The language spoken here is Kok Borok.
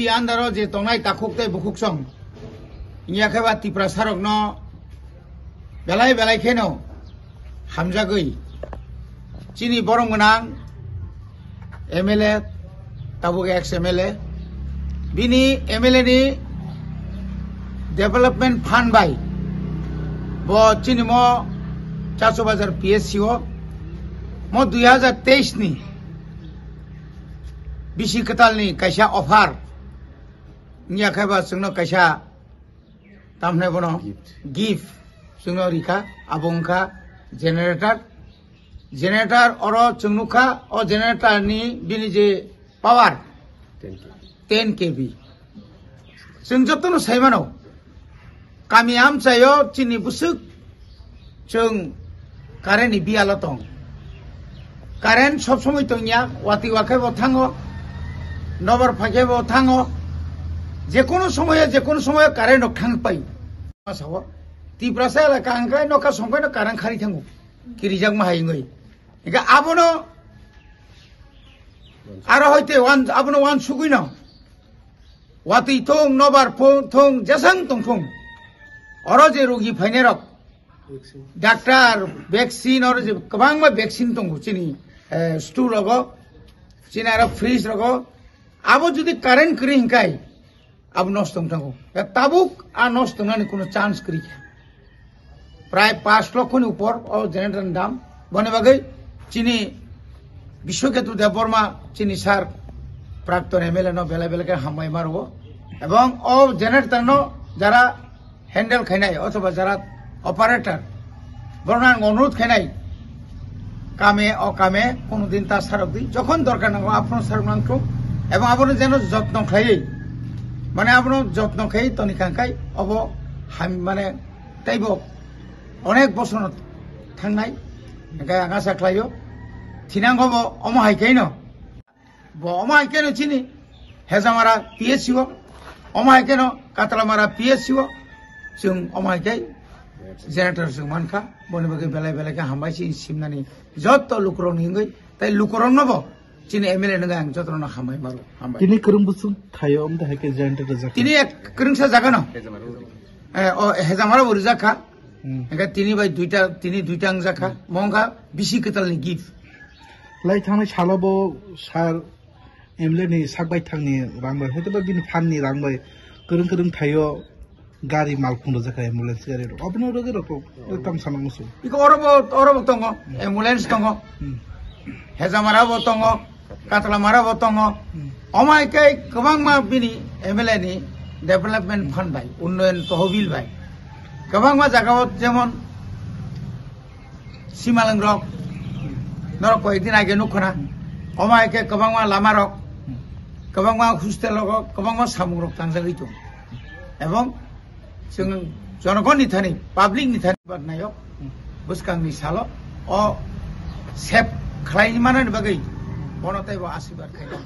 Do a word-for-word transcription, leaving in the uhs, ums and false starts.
Andaro je tongnai takhuk tei bukhuk song, wngya khe ba Tiprasa rokno belai belai kheno hamjagwi chini borom gwnang M L A, tabuk ex M L A, bini M L A ni development fund bai bo chini mo Chachu Bazar P S C o mo dui hajar teis ni bisi kwtal ni kaisa offer wngya khe ba chwngno kaisa tamhne bono gift. Gift chwngno rikha, abo wngkha generator. Generator oro chwng nukha, o generator ni bini je power ten K B. Chwng jotono saimano, kami amchaio chini bwswk chwng current ni biyalo tong. Current sob somoi tongya, wati wakhe bo thango, nobar phakhe bo thango. Jekono somoyo, jekono somoyo current rok thang pai. Sao, Tiprasa elaka hwnkhe nokha songkhe no current khari thango. Kirijak ma hai wngwi. Hingke abono aro hoite wan, abono wan sugui no. Watwi thung, nobar phung, thung, jesang tong thung. Oro je rugi phainai rok. Doctor, vaccine, oro je kwbangma vaccine tongo chini, eh, stool rogo, chini aro fridge rogo. Abo jodi current kwrwi hinkai, abo nosto wng thango. Ya tabuk a nosto wngnani kuno chance kwrwi kha. Prai pash lokho ni upor o generator ni dam. Boni bagwi chini Biswaketu Debbarma, chini sir, prakton M L A no belai belai khe hambai ma rwo. Ebong o generator no jara handle khainai othoba jara operator, borokno ang onurodh khainai, kame o kame kono din ta sarok di, jokhon dorkar nango aphano sarok nang thung, ebong abono jeno jotno khlaiwi, mane abono jotno khlaiwi toni kha, hwnkhe obo ham, mane teibo onek bosorno thangnai, hwnkhe ang asa khlaio thinango bo omo hai khe no. Bo omo hai khe no chini Hejamara P S C o, omo hai khe no Katlamara P S C o, chwng omo hai khe generator chwng mankha, boni bagwi belai belai khe hambai si simnani jotto lukurokni wngwi, tei lukurokno bo chini M L A nungwi ang jotono hambai maro, hambai. Tini kwrwng bwswng thaio, omo hai khe generator rijak. Tini ek kwrwngsa jagano. Eh, o Hejamara bo rijak kha. Hmm. Hingke tini bai duita, tini duita wngjakha. Mo wngkha bisi kwtalni gift. Lai thangnai salo bo sir M L A ni sak bai thangni rang bai, hoito ba bini phan ni rang bai kwrwng kwrwng thaio gari malkhung rwjakha, ambulance gari rok. Obono rwgwi rok tam sana musu. Iko oro bo, oro bo tongo, ambulance tongo. Hmm. Hejamara bo tongo. Katlamara bo tongo. Hmm. Omo hai khe kwbangma bini M L A ni development fund bai, unnoyon tohobil bai. Kwbangma jagao jemon simalwng rok, norok koyekdin age nukho na. Omo hai khe kwbangma lama rok, kwbangma hostel rogo, kwbangma samung rok tangjagwi tongo. Ebong chwng jonogonni thani, public ni thani bad nayok, bwskangni salo o sep khlai manani bagwi bono teibo asirwad khainai.